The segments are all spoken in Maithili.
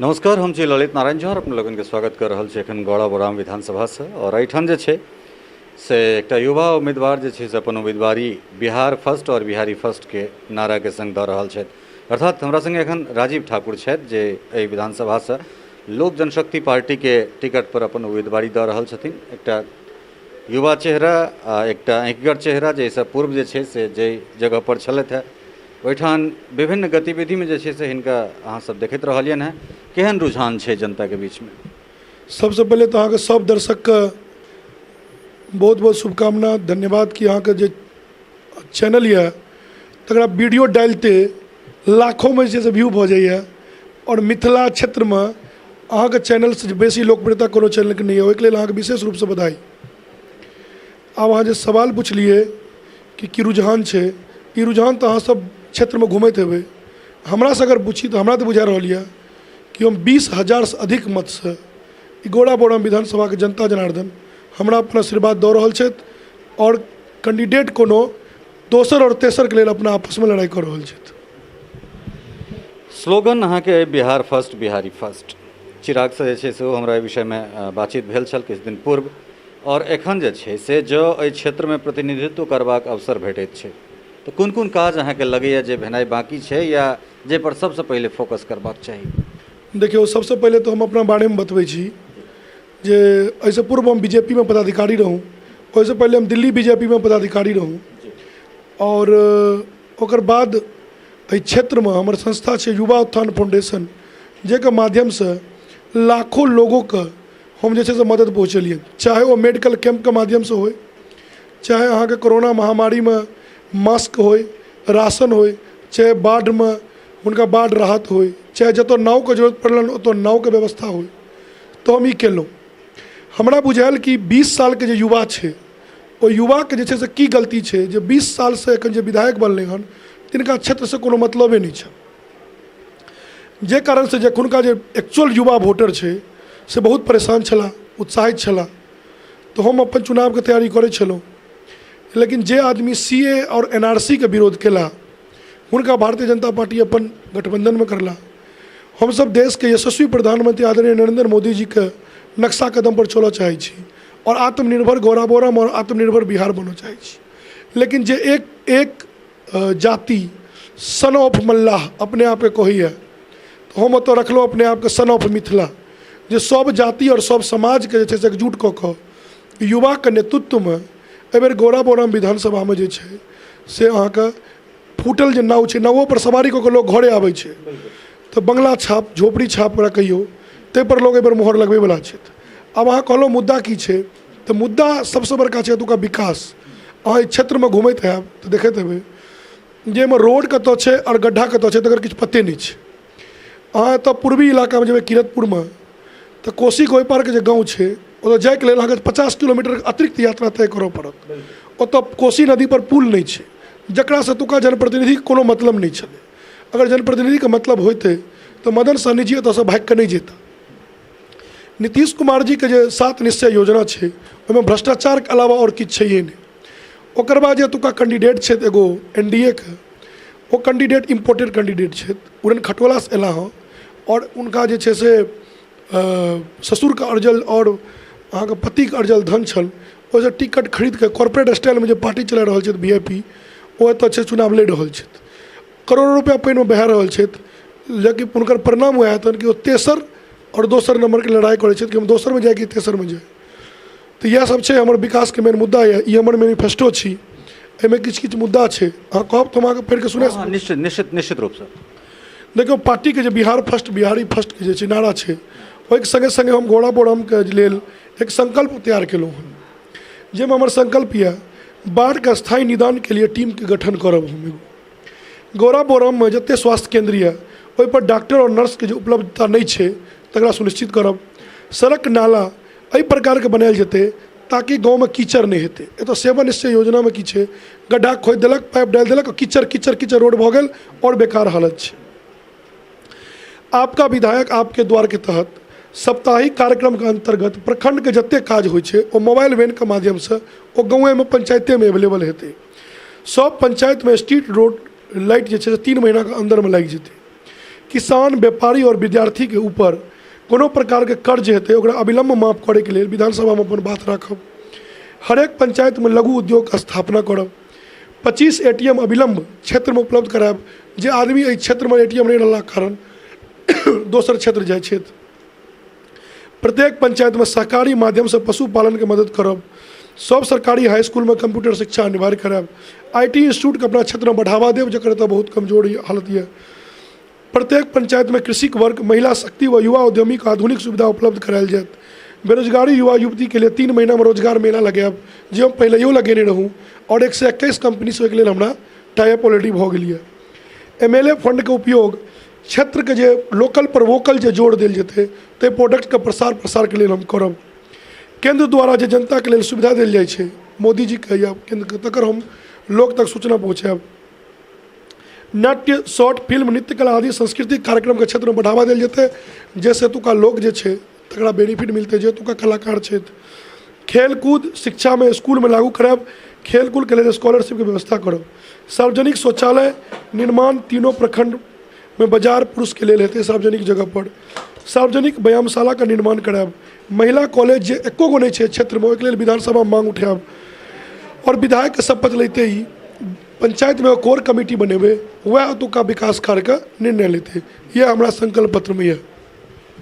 नमस्कार, हम छी ललित नारायण झा और अपने लोगन के स्वागत कर रहल छी एखन गौड़ा बोराम विधानसभा से। और एहिठाम जे छै से एकटा युवा उम्मीदवार जे छै से अपन उम्मीदवारी बिहार फर्स्ट और बिहारी फर्स्ट के नारा के संग दऽ रहल छथि। अर्थात हमरा संगे एखन राजीव ठाकुर छथि जे एहि विधानसभा से लोक जनशक्ति पार्टी के टिकट पर अपन उम्मीदवारी दऽ रहल छथिन। एकटा युवा चेहरा आ एकटा आँखिगर चेहरा जे एहिसँ पूर्व जे छै से जाहि जगह पर छलथि हेँ ओहिठाम विभिन्न गतिविधिमे जे छै से हिनका अहाँसभ देखैत रहलियनि हेँ। केहन रुझान छै जनताके बीचमे? सबसँ पहिले तऽ अहाँके सब दर्शकके बहुत बहुत शुभकामना, धन्यवाद कि अहाँके जे चैनल यऽ तकरा वीडियो डालिते लाखोमे जे छै से व्यू भऽ जाइए आओर मिथिला क्षेत्रमे अहाँके चैनलसँ बेसी लोकप्रियता कोनो चैनलके नहि यऽ, ओहिके लेल अहाँके विशेष रूपसँ बधाई। आब अहाँ जे सवाल पुछलियै कि की रुझान छै, ई रुझान तऽ अहाँ सब क्षेत्रमे घुमैत हेबै। हमरासँ अगर पूछी तऽ हमरा तऽ बुझा रहल यऽ कि हम 20,000सँ अधिक मतसँ ई गौड़ा बोराम विधानसभाके जनता जनार्दन हमरा अपन आशीर्वाद दऽ रहल छथि आओर कैंडिडेट कोनो दोसर आओर तेसरके लेल अपना आपसमे लड़ाइ कऽ रहल छथि। स्लोगन अहाँके अइ बिहार फर्स्ट बिहारी फर्स्ट। चिरागसँ जे छै सेहो हमरा एहि विषयमे बातचीत भेल छल किछु दिन पूर्व आओर एखन जे छै से जँ एहि क्षेत्रमे प्रतिनिधित्व करबाक अवसर भेटैत छै तऽ कोन कोन काज अहाँके लगैए जे भेनाइ बाँकी छै या जाहिपर सबसँ पहिले फोकस करबाक चाही? देखियौ, सबसँ पहिले तऽ हम अपना बारेमे बतबै छी जे एहिसँ पूर्व हम बीजेपीमे पदाधिकारी रहूँ, ओहिसँ पहिले हम दिल्ली बीजेपीमे पदाधिकारी रहूँ आओर ओकर बाद एहि क्षेत्रमे हमर संस्था छै युवा उत्थान फाउंडेशन, जाहिके माध्यमसँ लाखों लोगोके हम जे छै से मदद पहुँचेलियै, चाहे ओ मेडिकल कैम्पके माध्यमसँ होइ, चाहे अहाँके कोरोना महामारीमे मास्क होइ, राशन होइ, चाहे बाढ़िमे हुनका बाढ़ि राहत होइ, चाहे जतऽ नावके जरूरत पड़लनि ओतऽ नावके व्यवस्था होइ, तऽ हम ई केलहुँ। हमरा बुझायल कि 20 सालके जे युवा छै ओहि युवाके जे छै से की गलती छै जे 20 सालसँ एखन जे विधायक बनलै हन तिनका क्षेत्रसँ कोनो मतलबे नहि छनि, जे कारणसँ जे एखुनका जे एक्चुअल युवा वोटर छै से बहुत परेशान छलाह, उत्साहित छलाह। तऽ हम अपन चुनावके तैयारी करै छलहुँ, लेकिन जे आदमी सी ए आओर एन आर सी के विरोध केला हुनका भारतीय जनता पार्टी अपन गठबंधनमे करला। हमसब देशके यशस्वी प्रधानमंत्री आदरणीय नरेंद्र मोदी जीके नक्शा कदम पर चलऽ चाहै छी आओर आत्मनिर्भर गौरा बोराम आओर आत्मनिर्भर बिहार बनऽ चाहै छी। लेकिन जे एक एक जाति सन ऑफ मल्लाह अपने आपके कहैए, तऽ हम ओतऽ रखलहुँ अपने आपके सन ऑफ मिथिला, जे सब जाति आओर सब समाजके जे छै से एकजुट कऽ कऽ युवाके नेतृत्वमे एहिबेर गौरा बोराम विधानसभामे जे छै से अहाँके फूटल जे नाव छै, नावोपर सवारी कऽ कऽ लोक घरे आबै छै, तऽ बंगला छाप झोपड़ी छाप ओकरा कहियौ, ताहिपर लोक एहिबेर मोहर लगबैवला छथि। आब अहाँ कहलहुँ मुद्दा की छै, तऽ मुद्दा सबसँ बड़का छै एतुका विकास। अहाँ एहि क्षेत्रमे घुमैत हैब तऽ देखैत हेबै जे एहिमे रोड कतऽ छै आओर गड्ढा कतऽ छै तकर किछु पते नहि छै। अहाँ एतऽ पूर्वी इलाकामे जेबै किरतपुरमे तऽ कोसीके ओहि पारके जे गाँव छै ओतऽ जाइके लेल अहाँके 50 किलोमीटरके अतिरिक्त यात्रा तय करऽ पड़त। ओतऽ कोसी नदीपर पुल नहि छै, जकरासँ एतुका जनप्रतिनिधिके कोनो मतलब नहि छलै। अगर जनप्रतिनिधिके मतलब होइतै तऽ मदन सहनी जी एतऽसँ भागिकऽ नहि जैता। नीतीश कुमार जीके जे 7 निश्चय योजना छै ओहिमे भ्रष्टाचारके अलावा आओर किछु छैहे नहि। ओकर बाद जे एतुका कैंडिडेट छथि एगो एन डी ए के, ओ कैंडिडेट इम्पोर्टेड कैंडिडेट छथि, उड़न खटोलासँ अयला हँ आओर हुनका जे छै से ससुरके अर्जल आओर अहाँके पतिके अर्जल धन छल, ओहिसँ टिकट खरीदके कॉर्पोरेट स्टाइलमे जे पार्टी चला रहल छथि वी I P, ओ एतऽ छै चुनाव लड़ि रहल छथि, करोड़ो रुपैआ पानिमे बहा रहल छथि, लेकिन हुनकर परिणाम वएह हेतनि कि ओ तेसर आओर दोसर नम्बरके लड़ाइ करै छथि कि हम दोसरमे जाइ कि तेसरमे जाइ। तऽ इएह सब छै हमर विकासके मेन मुद्दा यऽ, ई हमर मैनिफेस्टो छी, एहिमे किछु किछु मुद्दा छै, अहाँ कहब तऽ हम अहाँके पढ़िकऽ सुना सकै छी। निश्चित निश्चित निश्चित रूपसँ। देखियौ, पार्टीके जे बिहार फर्स्ट बिहारी फर्स्टके जे छै नारा छै, ओहिके सङ्गे सङ्गे हम गौड़ा बोरामके लेल एक संकल्प तैयार केलहुँ हन, जाहिमे हमर संकल्प यऽ बाढ़िके स्थायी निदानके लिए टीमके गठन करब। हम एगो गौड़ा बोराममे जतेक स्वास्थ्य केन्द्र यऽ ओहिपर डॉक्टर आओर नर्सके जे उपलब्धता नहि छै तकरा सुनिश्चित करब। सड़क नाला एहि प्रकारके बनायल जेतै ताकि गाँवमे कीचड़ नहि हेतै। एतऽ सेवन निश्चय योजनामे की छै, गड्ढा खोदि देलक, पाइप डालि देलक, कीचड़ कीचड़ कीचड़ रोड भऽ गेल आओर बेकार हालत छै। आपका विधायक आपके द्वारके तहत साप्ताहिक कार्यक्रमके अन्तर्गत प्रखण्डके जतेक काज होइ छै ओ मोबाइल वैनके माध्यमसँ ओ गाँवेमे पंचायतेमे एवेलेबल हेतै। सब पंचायतमे स्ट्रीट रोड लाइट जे छै से 3 महीनाके अन्दरमे लागि जेतै। किसान, व्यापारी आओर विद्यार्थीके ऊपर कोनो प्रकारके कर्ज हेतै ओकरा अविलम्ब माफ करैके लेल विधानसभामे अपन बात राखब। हरेक पंचायतमे लघु उद्योगके स्थापना करब। 25 ATM अविलम्ब क्षेत्रमे उपलब्ध करायब, जे आदमी एहि क्षेत्रमे ATM नहि रहलाक कारण दोसर क्षेत्र जाइ छथि। प्रत्येक पंचायतमे सहकारी माध्यमसँ पशुपालनके मदद करब। सब सरकारी हाई स्कूलमे कंप्यूटर शिक्षा अनिवार्य करायब। IT इंस्टीट्यूटके अपना क्षेत्रमे बढ़ावा देब, जकर एतऽ बहुत कमजोर हालत यऽ। प्रत्येक पंचायतमे कृषिक वर्ग, महिला शक्ति व युवा उद्यमीके आधुनिक सुविधा उपलब्ध करायल जायत। बेरोजगारी युवा युवतीके लिए 3 महीनामे रोजगार मेला लगायब, जे हम पहिलैयो लगेने रहूँ आओर 121 कम्पनीसँ ओहिके लेल हमरा टाइप ऑलरेडी भऽ गेल यऽ। MLA फंडके उपयोग क्षेत्रके जे लोकल पर वोकल जे जोड़ देल जेतै ताहि प्रोडक्टके प्रसार प्रसारके लेल हम करब। केन्द्र द्वारा जे जनताके लेल सुविधा देल जाइ छै मोदीजीके या केन्द्रके, तकर हम लोक तक सूचना पहुँचायब। नाट्य, शॉर्ट फिल्म, नृत्यकला आदि सांस्कृतिक कार्यक्रमके क्षेत्रमे बढ़ावा देल जेतै, जाहिसँ एतुका लोक जे छै तकरा बेनिफिट मिलतै, जे एतुका कलाकार छथि। खेलकूद शिक्षामे स्कूलमे लागू करायब। खेलकूदके लेल स्कॉलरशिपके व्यवस्था करब। सार्वजनिक शौचालय निर्माण तीनों प्रखंडमे बाजार पुरुषके लेल हेतै सार्वजनिक जगहपर। सार्वजनिक व्यायामशालाके निर्माण करायब। महिला कॉलेज जे एको गो नहि छै क्षेत्रमे, ओहिके लेल विधानसभा मांग उठायब आओर विधायकके शपथ लैते ही पंचायतमे कोर कमिटी बनेबै, वएह ओतुका विकास कार्यके निर्णय लेतै। इएह हमरा संकल्प पत्रमे यऽ।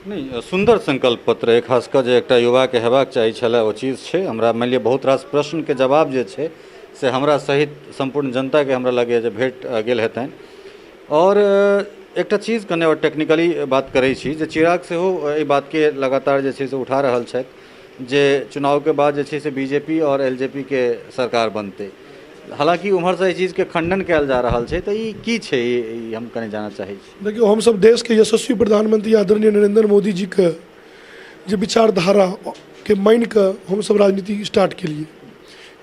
नहि, सुन्दर संकल्प पत्र अइ, खास कऽ जे एकटा युवाके हेबाक चाही छलए ओ चीज छै। हमरा मानि लिअ बहुत रास प्रश्नके जवाब जे छै से हमरा सहित सम्पूर्ण जनताके हमरा लगैए जे भेट गेल हेतनि। आओर एकटा चीज कने आओर टेक्निकली बात करै छी जे चिराग सेहो एहि बातके लगातार जे छै से उठा रहल छथि जे चुनावके बाद जे छै से बीजेपी आओर एलजेपीके सरकार बनतै। हालाँकि ओम्हरसँ एहि चीजके खण्डन कयल जा रहल छै, तऽ ई की छै, ई हम कने जानऽ चाहै छी। देखियौ, हमसभ देशके यशस्वी प्रधानमंत्री आदरणीय नरेंद्र मोदी जीके जे विचारधाराके मानि कऽ हमसभ राजनीति स्टार्ट केलियै,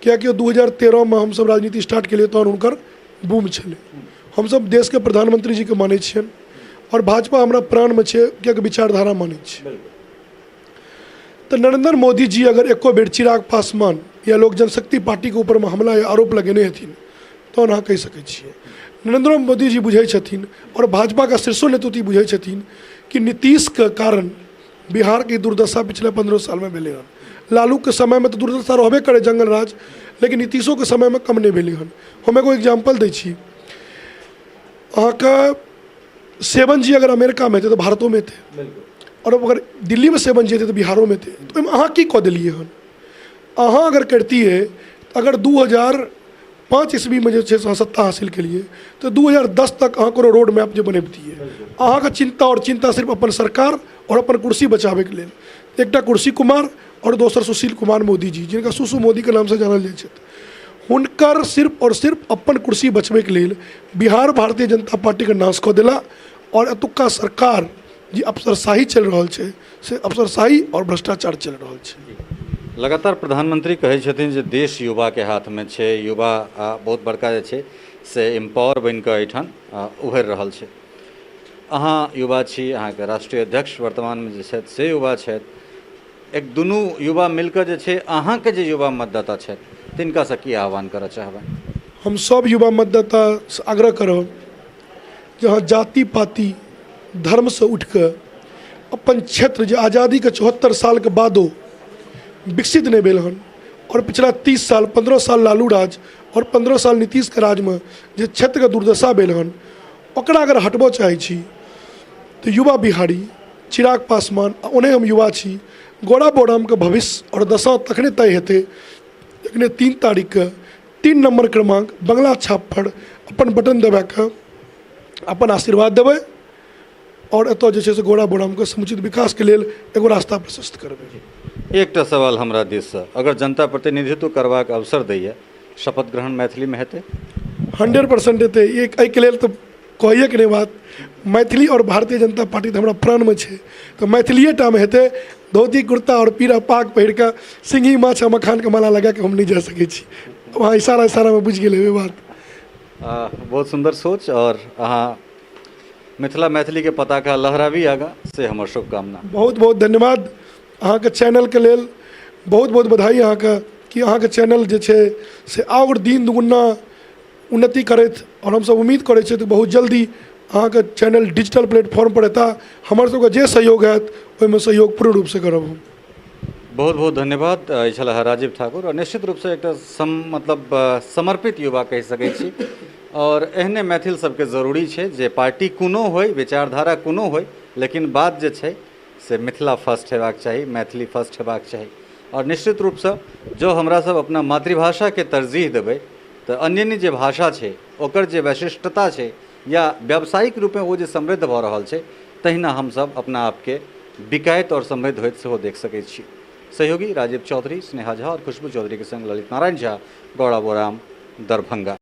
किएकि 2013मे हमसभ राजनीति स्टार्ट केलियै तहन हुनकर बूम छलै। हमसभ देशके प्रधानमंत्री जीके मानै छियनि आओर भाजपा हमरा प्राणमे छै, किएकि विचारधारा मानै छियै। तऽ नरेंद्र मोदी जी अगर एको बेर चिराग पासवान या लोक जनशक्ति पार्टीके ऊपरमे हमला या आरोप लगेने हेथिन तहन अहाँ कहि सकै छियै। नरेंद्र मोदी जी बुझै छथिन आओर भाजपाके शीर्षो नेतृत्व ई बुझै छथिन कि नीतीशके कारण बिहारके दुर्दशा पिछला 15 सालमे भेलै हन। लालूके समयमे तऽ दुर्दशा रहबे करै जंगल राज, लेकिन नीतीशोके समयमे कम नहि भेलै हन। हम एगो एग्जाम्पल दै छी अहाँके। 7G अगर अमेरिकामे हेतै तऽ भारतोमे हेतै, आओर अगर दिल्लीमे 7G हेतै तऽ बिहारोमे हेतै। तऽ ओहिमे अहाँ की कऽ देलियै हन? अहाँ अगर करितियै, अगर 2005 ईस्वीमे जे छै से अहाँ सत्ता हासिल केलियै तऽ 2010 तक अहाँ कोनो रोड मैप जे बनबितियै। अहाँके चिन्ता आओर चिन्ता सिर्फ अपन सरकार आओर अपन कुर्सी बचाबैके लेल। एकटा कुर्सी कुमार आओर दोसर सुशील कुमार मोदी जी, जिनका सुसु मोदीके नामसँ जानल जाइ छथि, हुनकर सिर्फ आओर सिर्फ अपन कुर्सी बचबैके लेल बिहार भारतीय जनता पार्टीके नाश कऽ देला आओर एतुक्का सरकार जे अफसरशाही चलि रहल छै से अफसरशाही आओर भ्रष्टाचार चलि रहल छै। लगातार प्रधानमंत्री कहै छथिन जे देश युवाके हाथमे छै, युवा बहुत बड़का जे छै से एम्पावर बनि कऽ एहिठाम उभरि रहल छै। अहाँ युवा छी, अहाँके राष्ट्रीय अध्यक्ष वर्तमानमे जे छथि से युवा छथि। एक दुनू युवा मिलकऽ जे छै अहाँके जे युवा मतदाता छथि तिनकासँ की आह्वान करऽ चाहबै? हम सब युवा मतदातासँ आग्रह करब जे अहाँ जाति पाति धर्मसँ उठि कऽ अपन क्षेत्र जे आजादीके 74 सालके बादो विकसित नहि भेल हन आओर पिछला 30 साल 15 साल लालू राज आओर 15 साल नीतीशके राजमे जे क्षेत्रके दुर्दशा भेल हन ओकरा अगर हटबऽ चाहै छी तऽ युवा बिहारी चिराग पासवान आ ओने हम युवा छी, गौरा बौरामके भविष्य आओर दशा तखने तय हेतै जखने 3 तारीखके 3 नम्बर क्रमांक बंगला छाप पर अपन बटन दबाके अपन आशीर्वाद देबै आओर एतऽ जे छै से गौरा बौरामके समुचित विकासके लेल एगो रास्ता प्रशस्त करबै। एकटा सवाल हमरा दिससँ, अगर जनता प्रतिनिधित्व करबाक अवसर दैए, शपथ ग्रहण मैथिलीमे हेतै? 100% हेतै। एक एहिके लेल तऽ कहैएके नहि बात, मैथिली आओर भारतीय जनता पार्टी तऽ हमरा प्राणमे छै, तऽ मैथिलिए टामे हेतै। धोती कुर्ता आओर पीरा पाग पहिर कऽ सिंघी माछ आ मखानके माला लगा कऽ हम नहि जा सकै छी। अहाँ इशारा इशारामे बुझि गेल हेबै बात। बहुत सुन्दर सोच आओर अहाँ मिथिला मैथिलीके पताका लहराबी आगाँ, से हमर शुभकामना। बहुत बहुत धन्यवाद अहाँके चैनलके लेल, बहुत बहुत बधाई अहाँके कि अहाँके चैनल जे छै से आओर दिन दुगुना उन्नति करथि आओर हमसब उम्मीद करै छियै तऽ बहुत जल्दी अहाँके चैनल डिजिटल प्लेटफॉर्मपर एता, हमर सबके जे सहयोग हैत ओहिमे सहयोग पूर्ण रूपसँ करब हम। बहुत बहुत धन्यवाद। ई छलाह राजीव ठाकुर आओर निश्चित रूपसँ एकटा सम मतलब समर्पित युवा कहि सकै छी आओर एहने मैथिल सबके जरूरी छै जे पार्टी कोनो होइ, विचारधारा कोनो होइ, लेकिन बात जे छै से मिथिला फर्स्ट हेबाक चाही, मैथिली फर्स्ट हेबाक चाही। आओर निश्चित रूपसँ जँ हमरा सब अपना मातृभाषाके तरजीह देबै तऽ अन्य जे भाषा छै ओकर जे वैशिष्टता छै या व्यावसायिक रूपे ओ जे समृद्ध भऽ रहल छै, तहिना हमसभ अपना आपके बिकाइत आओर समृद्ध होइत सेहो देख सकै छी। सहयोगी राजीव चौधरी, स्नेहा झा आओर खुशबू चौधरीके संग ललित नारायण झा, गौड़ा बोराम, दरभंगा।